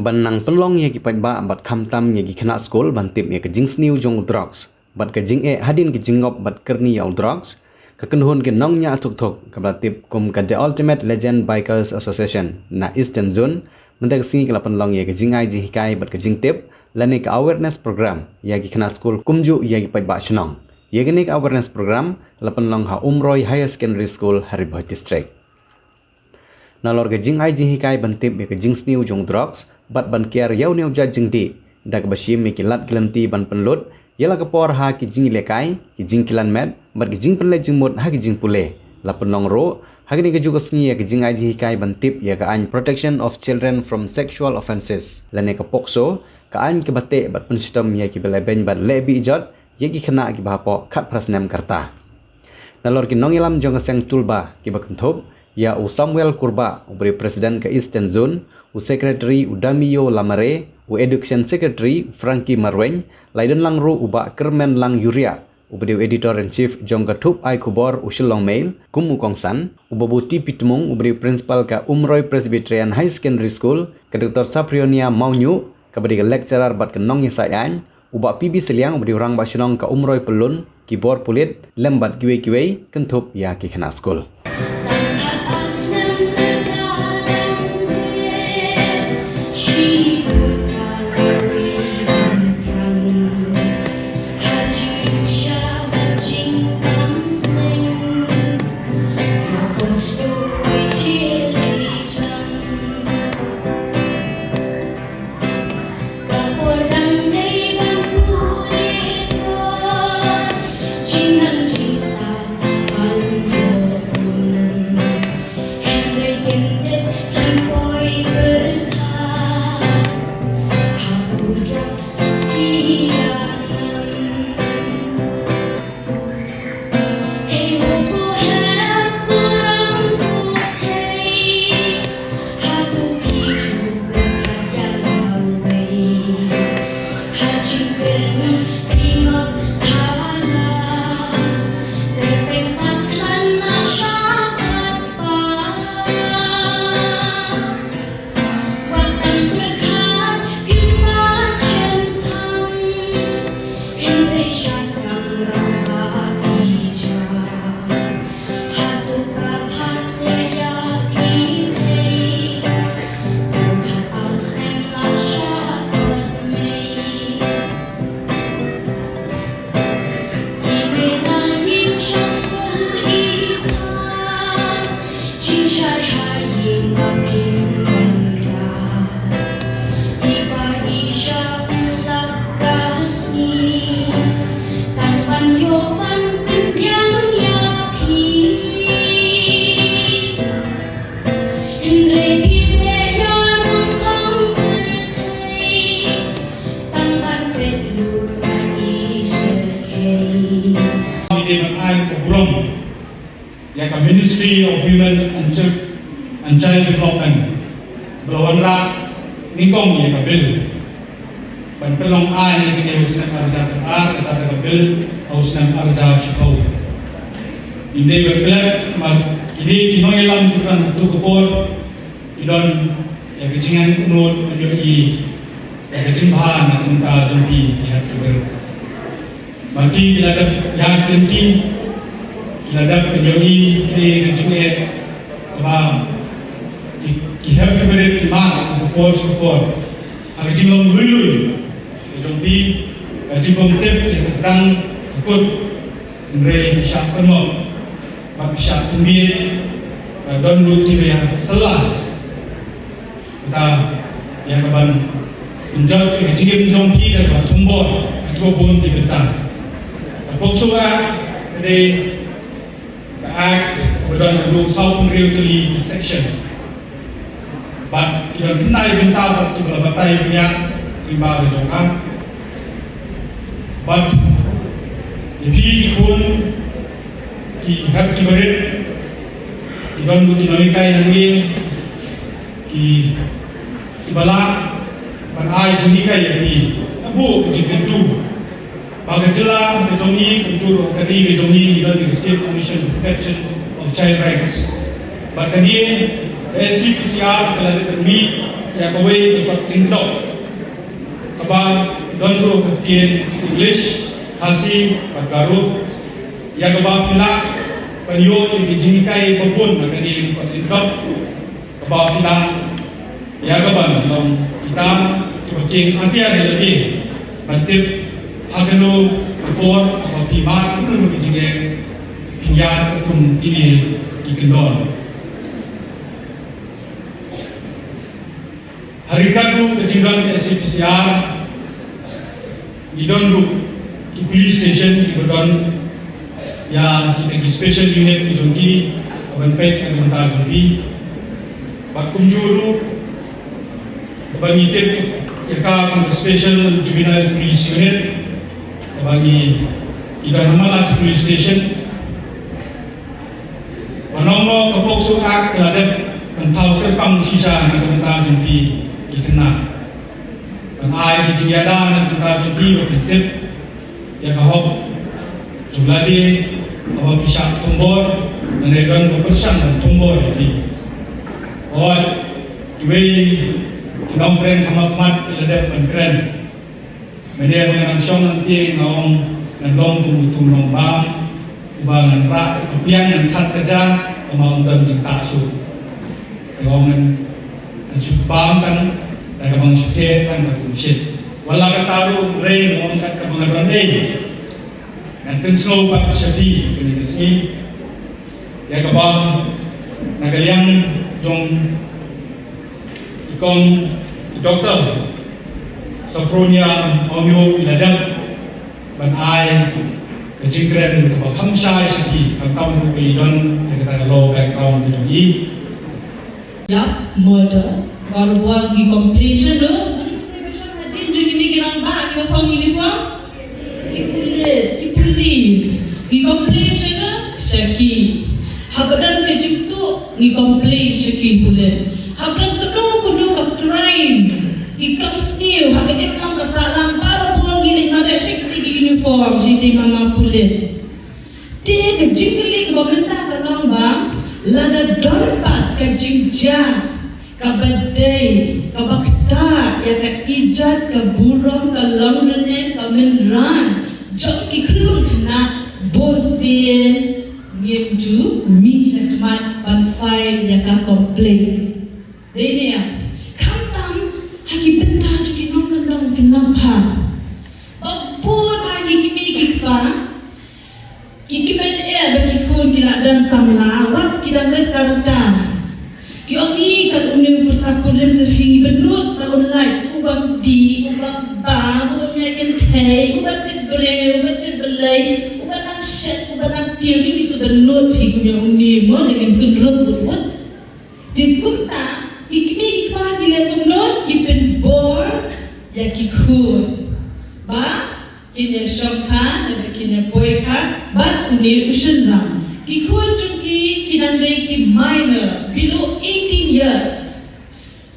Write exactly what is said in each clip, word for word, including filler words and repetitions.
Ban nang pynlong ïa ki paidbah bad khamtam ïa ki khynnah skul ban tip ïa ka jingsniew jong u drugs bad ka jingeh hadien ka jingngop bad kyrni ïa u drugs, ka kynhun ki nongñiah thuk thuk kaba la tip kum ka The Ultimate Legend Bikers Association na Eastern Zone, mynta ka sngi ka la pynlong ïa ka jingai jinghikai bad ka jingtip lane ka awareness program ïa ki khynnah skul kumjuh ïa ki paidbah shnong. Ïa kane ka awareness program la pynlong ha Umroi Higher Secondary School ha Ri Bhoi District. Nalor ka jingai jinghikai ban tip ïa ka jingsniew jong drugs bad ban kiar ïa une u jait jingdih da kaba shim ïa ki lad ki lynti ban pynlut ïa la ka por ha ki jingïalehkai, ki jingkilan met bad ki jingpynleit jingmut ha ki jingpule, la pynlong ruh ha kane kajuh ka sngi ïa ka jingai jinghikai ban tip ïa ka aiñ Protection of Children from Sexual Offences lane ka POCSO, ka aiñ kaba teh bad pynshitom ïa kiba leh beiñ bad leh bih jot ïa ki khynnah kiba hapoh khatphra snem ka rta. Nalor ki nongïalam jong ka seng Tulba kiba kynthup ïa u Samuel Kurbah uba dei u President ka Eastern Zone, u Secretary u Damiyo Lamare, u Education Secretary u Frankie Marwein, la ïadonlang ruh u Bah Kyrmenlang Uriah uba dei u Editor in Chief jong ka thup ai khubor u Shillong Mail kum u kongsan, u Babu T P Tmung uba dei u Principal ka Umroi Presbyterian High Secondary School, ka Doctor Saprionia Mawñiuh kaba dei ka Lecturer bad ka nongïasaid aiñ, u Bah P B Sylliang uba dei u Rangbah Shnong ka Umroi Pyllun, ki bor pulit lem bad kiwei kiwei kynthup ïa ki khynnah skul. Ïa ka Ministry of Women and Chil-, and Child Development ba la wanrah nyngkong ïa ka bill ban pynlong aiñ ïa kane ha u snem ar hajar khatar, kata ka bill ha u snem ar hajar shiphew. Ynda ban klet, namar kine ki nongïalam kiba don ha kato ka por ki don ïa ka jingangnud ban ïohi ïa ka jingbha na ka bynta jong phi ki hep ki barit. Ba ki, ki la dep ïaid lynti, ki la dep ïohi ïa ka jingeh kaba ki, ki hep ki barit ki mad ha ka por sha ka por. Ha ka jinglong lui lui ka jong phi, ka jingbym tip ïa ka sdang ka kut, hynrei phi shah kynnoh bad phi shah tynbiej, ba don ruh kiba ïa syllah. Kata ïa ka ban pynjot ïa ka jingim jong phi da kaba thombor ha kiba bun ki bynta. Ka POCSO Act ka dei ka Act kaba don haduh sawphew hynriew tylli ki section. Bad ki don khyndai bynta bad kiba la batai bniah lyngba ka jong ka. Bad ïa phi ki khun, ki hep ki barit, ki don ruh ki nonghikai hangne, ki, kiba lah ban ai jinghikai ïa phi. Nga buh ka jingkyntu ba ka jylla ka jong ngi, kumjuh ruh ka ri ka jong ngi, ngi don ka State Commission on Protection of Child Rights. Bad kane ka S C P C R ka la dep ban mih Ïa kawei ka kot lyngdoh kaba don ruh ka ktien English, Khasi bad Garo, ïa kaba phi lah ban ïoh ïa ki jinghikai ba bun na kane ka kot lyngdoh kaba phi lah ïa kaban long kita kiba king atiar ïa lade ban tip ha kano ka por ba phi mad kumno ki jingeh phin ïaid kum kine ki kyndon. Ha ryngkat ruh ka jingdon ka S A P C R, ngi don ruh ki police station kiba don ïa kita ki special unit ki jong ki ban peit ïa ka bynta jong ki. Bad kumjuh ruh kaba ngi tip ïa ka kum ka Special Juvenile Police Unit, kaba ngi, ki don ha man la ki police station. Ba nongno ka POCSO Act ka la dep ban thaw kyrpang shisha na ka bynta jong phi ki khynnah. Ban ai ki jingïada na ka bynta jong phi ba phin tip ïa ka hok jong lade, haba phi shah thombor lane don ba pyrshang ban thombor ïa phi. Hooid, kiwei ki nongkren kham khmat ki la dep ban kren. Mynne ba ngan shong nangtieng nga ong ngan long kum utu u nongbam uba ngan rah ka pliang ngan khat ka ja, ba ma ong don jingtah shuh. Te ong ngan, ngan shu bam tang, te kaba ngan shu theh tang ka kumshin. Wat la katta ruh hynrei nga ong kat kaba nga don ei, ngan pynsngew pat sha phi kane ka sngi. Ïa kaba na ka liang jong i kong i Doktor Sophronia Ongyo i la dep ban ai ka jingkren kaba kham shai sha ki, khamtam ruh ba i don ïa kata ka law background ka jong i. Ïa, murder. Baroh baroh ngi complain shano? Hadien jong kine ki rangbah kiba phong uniform? Ki pulit, ki police. Ngi complain shano? Sha ki. Haba don ka jingtuh ngi complain sha ki pulit. Haba don kano kano ka crime, ki kam sniew, ha ka imlang ka sahlang, baroh baroh ngi leit mareh sha kine ki uniform, sha kine ki mama pulit. Te ka jingkylli kaba mynta ka long ba lada don pat ka jingjia kaba dei kaba ktah ïa ka ijat, ka burom, ka longrynïeng, ka mynran jong ki khyllung khynnah, bunsien ngim ju mih shakhmat ban file ïa ka complaint. Dei ne em? Khamtam ha ki bynta jong ki nongkyndong phin nang pha. Ba bun ha ki kmie ki kpa ki kmen eh ba ki khun ki la don samla, wat ki dang rit ka rta. Ki ong, i kat une u pyrsa kurim te phi, ngi bynnud ba un lait, u bym dih, u bym bam, u bym ïai kynthei, u bym tit briew, u bym tit blei, u bym nang shet, u bym nang tieng, ngi shu bynnud phi kumne une mo, ne ngin kynrup bynnud. Te kumta ki kmie ki kpa ki leh kumno? Ki pynbor ïa ki khun ba kin ïa shongkha ne ba kin ïa poi kha bad une u shynrang. Ki khun jong ki ki dang dei ki minor, below eighteen years.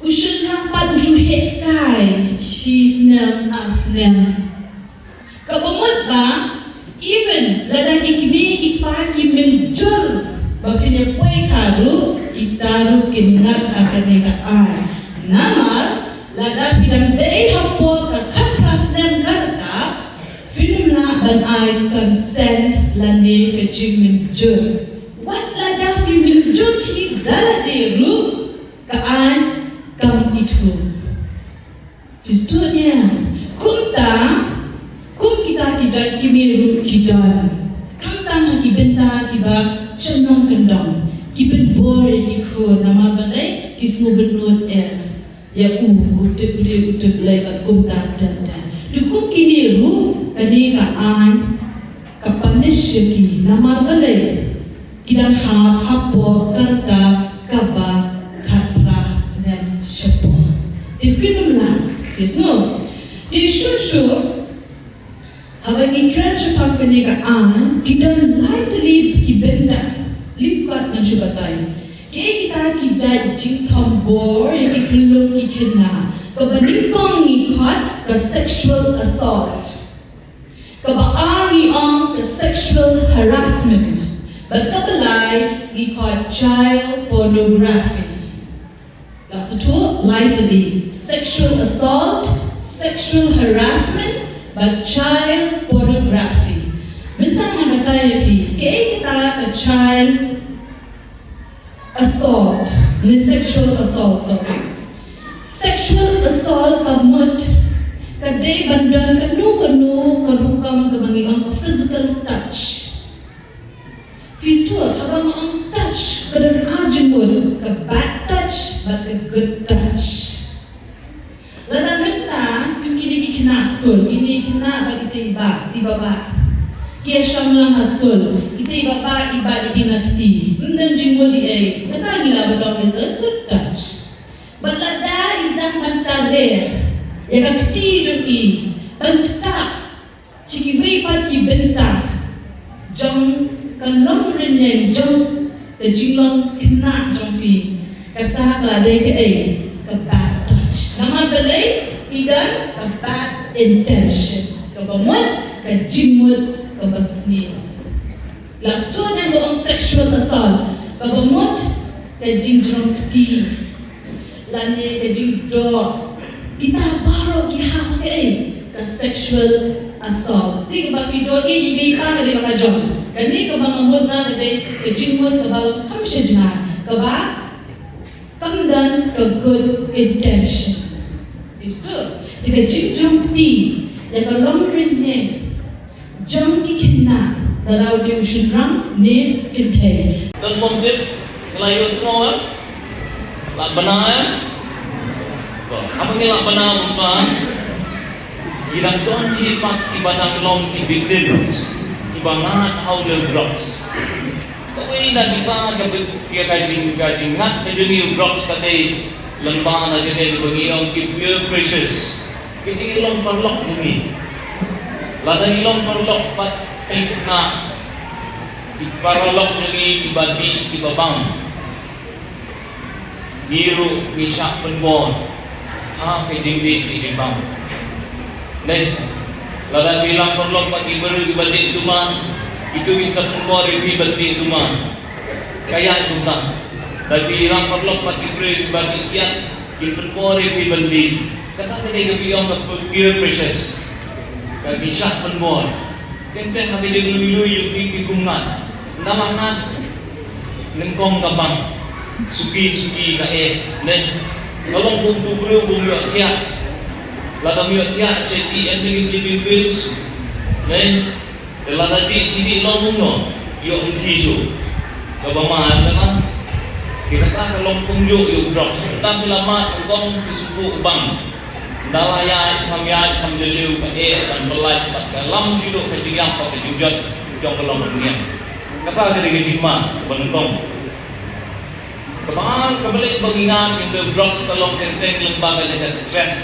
U shynrang pat u shu heh kai shi snem ar snem. Kaba mut ba even lada ki kmie ki kpa ki mynjur ba phin ïa poi kha ruh, kita ruh kin ngat ha kane ka aiñ. Namar lada phi dang dei hapoh ka khatphra snem ka rta, phin ym lah ban ai consent lane ka jingmynjur. Wat lada phi mynjur hi da lade ruh, ka aiñ kam ithuh. Phi sngewthuh ne em? Kumta, kum kita ki jait kmie ruh ki don. Khamtam ha ki bynta kiba shem nongkyndong, ki pynbor ïa ki khun, namar balei? Ki sngewbynnud eh ïa u, u tip briew u tip blei bad kumta ter ter. Te kum kine ruh kane ka aiñ ka punish ïa ki, namar balei? Ki dang hap hapoh ka rta kaba khatphra snem shapoh. Te phin ym lah, te sngewthuh. Te shuh shuh haba ngi kren shaphang kane ka aiñ, ki don lai tylli ki bynta lyngkot ngan shu batai. Kiei kita ki jait jingthombor ïa ki khyllung ki khynnah, kaba nyngkong ngi khot ka sexual assault. Kaba ar ngi ong ka sexual harassment. Bad kaba lai ngi khot child pornography. Ka Shuh lai tylli, sexual assault, sexual harassment, bad child pornography. Mynta ngan batai ïa phi, kaei kata ka child assault, ne sexual assault, sorry. Sexual assault ka mut, ka dei ban don kano kano ka rukom kaba ngi ong ka physical touch. Phi sngewthuh, haba nga ong touch, ka don ar jingmut, ka bad touch, bad ka good touch. Lada mynta, kum kine ki khynnah skul, kine ki khynnah bad itei i bah, itei i bah. Ki ïa shong lang ha skul, itei i bah, i bah ïa ki na kti. Ym don jingmut ei ei, kata ngi lah ban ong is a good touch. Bad lada i dang ban treh ïa ka kti jong i, ban ktah sha kiwei pat ki bynta jong ka longrynïeng jong ka jinglong khynnah jong phi. Kata ka la dei kaei, ka bad touch. Namar balei? I don ka bad intention, kaba mut ka jingmut kaba sniew. La sdang ka ong sexual assault, kaba mut ka jingjrong kti lane ka jingdoh. Kita baroh ki hap ha kaei, ka sexual assault. Shisha ba phi doh ïa i bei i bah ka dei ba ka jong. Kane kaba nga mut nga ka dei ka jingmut kaba kham sha jngai, kaba kam don ka good intention. Phi sngewthuh? Te ka jingjrong kti ïa ka longrynïeng jong ki khynnah, lada u dei u shynrang ne kynthei. Don bym tip, la ïohsngew, la bna, ba haba ngi la bna kumta, ngi dang don hi pat kiba dang long ki victims, kiba ngat ha u lem drugs. Kawei na kita ka bit, ka, ka jing, ka jingngat ka jong ngi u drugs ka dei lyngba na kane kaba ngi ong ki peer pressures. Ki jinglong paralok jong ngi. Lada ngi long paralok pat ki khynnah, ki paralok jong ngi kiba dih kiba bam, ngi ruh ngi shah pynbor ha ka jingdih ka jingbam. Dei, lada phi long paralok pat ki briew kiba dih duma, itu ki shah pynbor ïa phi ban dih duma. Ka ïaid kumta. Lada phi long paralok pat ki briew kiba dih kiad, kin pynbor ïa phi ban dih. Kata ka dei kaba ong ka peer pressures. Ka ki shah pynbor. Teng teng ha ka jingluilui ïa phi, phi kum ngat. Nala ngat, nyngkong ka bam. Suki suki ka eh, ne. Ka long kum utu u briew bym ïohthiah. Lada ym ïohthiah sha ki, em, ki sleeping pills, ne. Te lada dih shi dih long kumno, ïoh ym ki shuh. Kaba ma em kata. Ki kata ka long kumjuh ïa u drugs. Tang phi la mad nyngkong phi shu buh bam. Nala ïaid, kham ïaid, kham jylliew, ka eh, ban pyllait, bad ka lam shuh ka jingïap, bad ka jingjot jong ka long ka duniya. Kata ka dei ka jingma kaba nyngkong. Kaba ar, kaba leh ba ngi ngat ïa ka drugs ka long teng teng lyngba kane ka stress.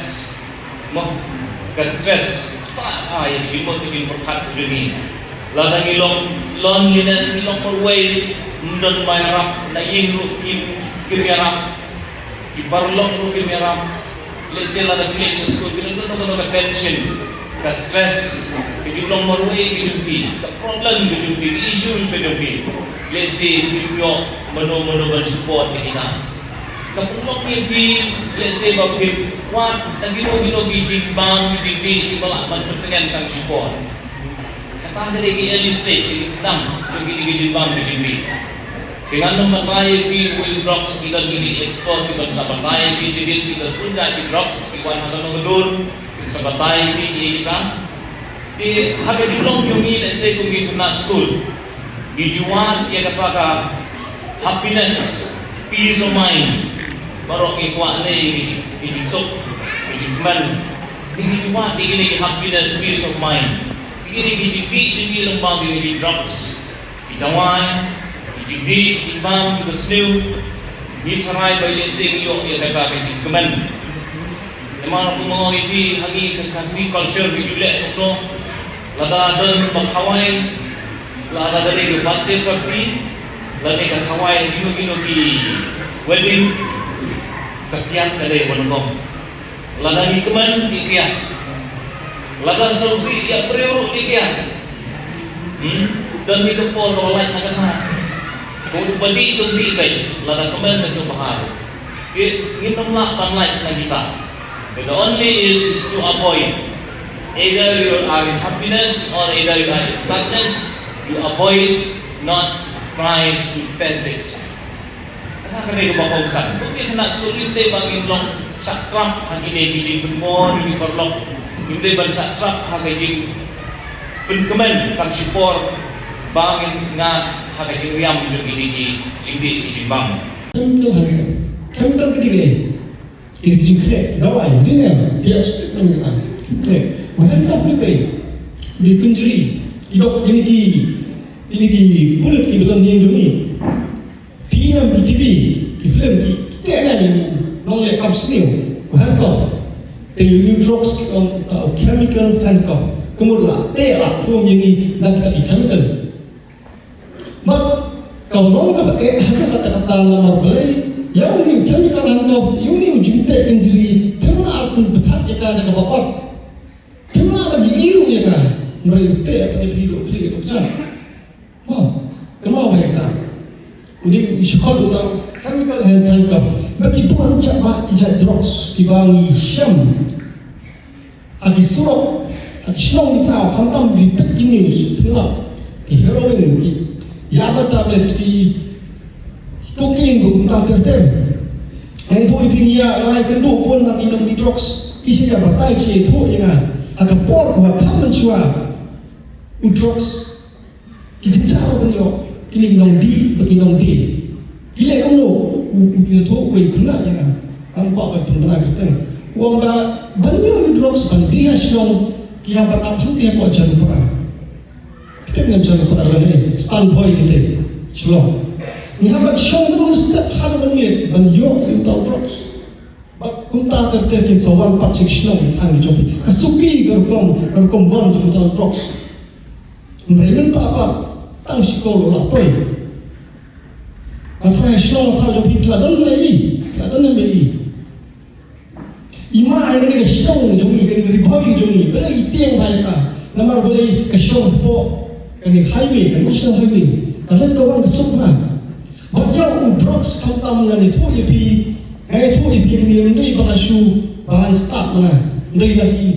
Mo, ka stress. Ka, ah, ïa ka jingmut ka jingpyrkhat ka jong ngi. Lada ngi long loneliness, ngi long marwei, ym don ba ïarap, na ïing ruh kim, kim ïarap. Ki paralok ruh kim ïarap. Lehse lada phi leit sha skul, phi don kano kano ka tension, ka stress, ka jinglong marwei ka jong phi, ka problem ka jong phi, ka issues ka jong phi. Lehse phim ïoh mano mano ban support ïa kita. Ka pynlong ïa phi, lehse ba phim wad na kino kino ki jingbam, ki jingdih kiba lah ban pyntngen tang shipor. Kata ka dei ki early stage, ki sdang jong kine ki jingbam ki jingdih. Te ngan ym batai ïa phi, uwei u drugs, ki don kine ki expert kiban sa batai ïa phi shadien, ki don bun jait ki drugs ki wan ha kano ka dur, kin sa batai ïa phi ïa kita. Te ha ka jinglong jong ngi, lehse kum ki khynnah skul, ngi ju wad ïa kata ka happiness, peace of mind. Baroh ngi kwah ne ngi, ngi jingsuk, ngi jingkmen. Ngi ju wad ïa kine ki happiness, peace of mind. Ïa kine ki jingdih jong ngi lyngba kine ki drugs, ki dawai, ki jingdih, ki jingbam, kiba sniew. Ngi tharai ba lehse ngi ïoh ïa kata ka jingkmen. Namar kumno ïa phi, ha ngi ka Khasi culture ngi ju leh kumno. Lada don ba khawai, lada don ka birthday party, lane ka khawai kino kino ki wedding, ka kiad ka dei ba nyngkong. Lada ngi kmen ngi kiad. Lada sngewsih ïa briew ruh ngi kiad. Hmm? Don ngi ka por ka lait na ka thaiñ. Ko u ba dih to dih beit, lada kmen ngi sngewbha. Ngin ym lah ban lait na kita. The only is to avoid. Either you are in happiness or either you are in sadness, you avoid, not try to face it. Kata ka dei kaba kongsan. Bad ngin kynmaw shuh, ngim dei ban ngin long shah trap ha kine ki jingpynbor, ki paralok. Ngim dei ban shah trap ha ka jingpynkmen kam shipor ba ngin nga ha ka jingriam jong kine ki jingdih ki jingbam. Chemical handcuff. Chemical ka dei kaei? Ki jingkhreh, dawai, dei ne em? Ki acid ne em? Khreh. Ba handcuff dei kaei? Dei kynjri. Ki dok kine ki, kine ki bullet kiba don ha ïing jong ngi. Phi ïohi ki T V, ki film, ki, ki teh ne em, long leh kam sniew. Ba handcuff. Te ïohi drugs ki ong ka chemical handcuff. Ka mut la teh la khum ïa ngi na kita ki chemical. Bad ka long kaba eh ha kata ka daw namar balei, ïa une u chemical handcuff, ïa une u jingteh kynjri, phim lah ban pynthat ïa ka da kaba ot. Phim lah ban ïohi ruh ïa ka. Hynrei u teh pat ïa phi ruh, khlieh ruh jan. Mo, kynmaw ïa kata. Une u shakot uta u chemical handcuff. Bad ki bun jait ba ki jait drugs kiba ngi shem. Ha ki surok, ha ki shnong ki thaw, khamtam ki peit ki news, phi ïohi, ki heroin, ki yaba tablets, ki cocaine, bad kumta ter ter. Nga ïathuh ïa phi, ngi ïa, nga ïakynduh bun na ki nongdie drugs, ki sa ïa batai, ki sa ïathuh ïa nga. Ha ka por kaba kham mynshuwa u drugs. Ki jingshah ruh ban ïoh, kine ki nongdie, bad ki nongdie. Ki leh kumno, u, u, u, u, u, u, khynnah ïa nga. Tang kwah ban pynbna kyrteng. U ong ba, ban ïoh ïa u drugs, ban die ha shnong, ki hap ban ap hangtei hapoh Janupra. Phi tip ne em Janupra lane, Stanbhoi kite, Shillong. Ngi hap ban shong kumno step ha ban ïoh, ban ïoh ïa uta u drugs. Bad kumta ter ter kin sa wan pat sha ki shnong ki thaw jong phi. Ka suki ka rukom, ka rukom wan jong uta u drugs. Hynrei mynta pat tang shikor la poi. Ka thaw shnong thaw jong phi la don lei, la don lei. I ma ïa kane ka shnong jong ngi, kane ka Ri Bhoi jong ngi, balei i tieng bha ïa ka. Namar balei ka shong hapoh kane highway, ka national highway. Ka leit ka wan ka suk bha. Bad ïa u drugs khamtam ngan ïathuh ïa phi, ngan ïathuh ïa phi, ngi ym dei ba nga shu ba ngan stad ma nga. Ym dei, na ki,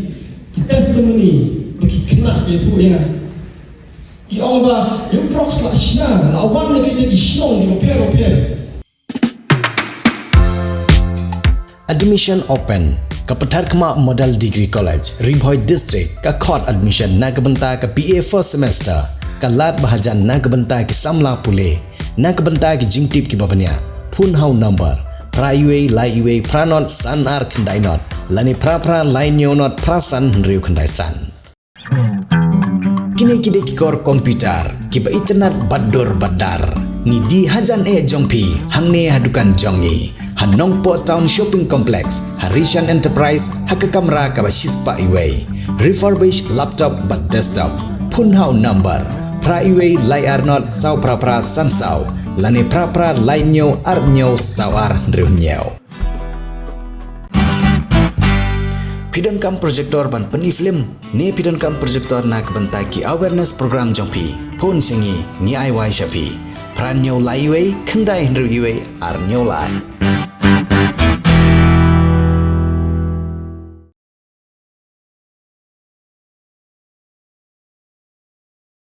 ki testimony ba ki khynnah ki ïathuh ïa nga. Ki ong ba ïa u drugs la shna, la wan na kita ki shnong kiba pher bapher. Admission open. Ka Patharkhmah Model Degree College, Ri Bhoi District, ka khot admission na ka bynta ka B A first semester. Ka lad ba hajan na ka bynta ki samla pule. Na ka bynta ki jingtip kiba bniah, phone ha u number phra wei lai wei phra not san ar khyndai not, lane phra phra lai hynñiew not phra san hynriew khyndai san. Kine ki dei ki kor computer kiba itynnad bad dur bad dar. Ngi die hajan eh jong phi, hangne ha dukan jong ngi, ha Nongpoh Town Shopping Complex, ha Rishan Enterprise, ha ka kamra kaba shispah iwei. Refurbished laptop bad desktop. Phone ha u number phra iwei lai ar not saw phra phra san saw, lane phra phra lai hynñiew ar hynñiew saw ar hynriew hynñiew. Phi donkam projector ban pyni film, ne phi donkam projector na ka bynta ki awareness program jong phi? Phone sha ngi, ngi ai wai sha phi. Phra hynñiew lai iwei, khyndai hynriew iwei, ar hynñiew lai.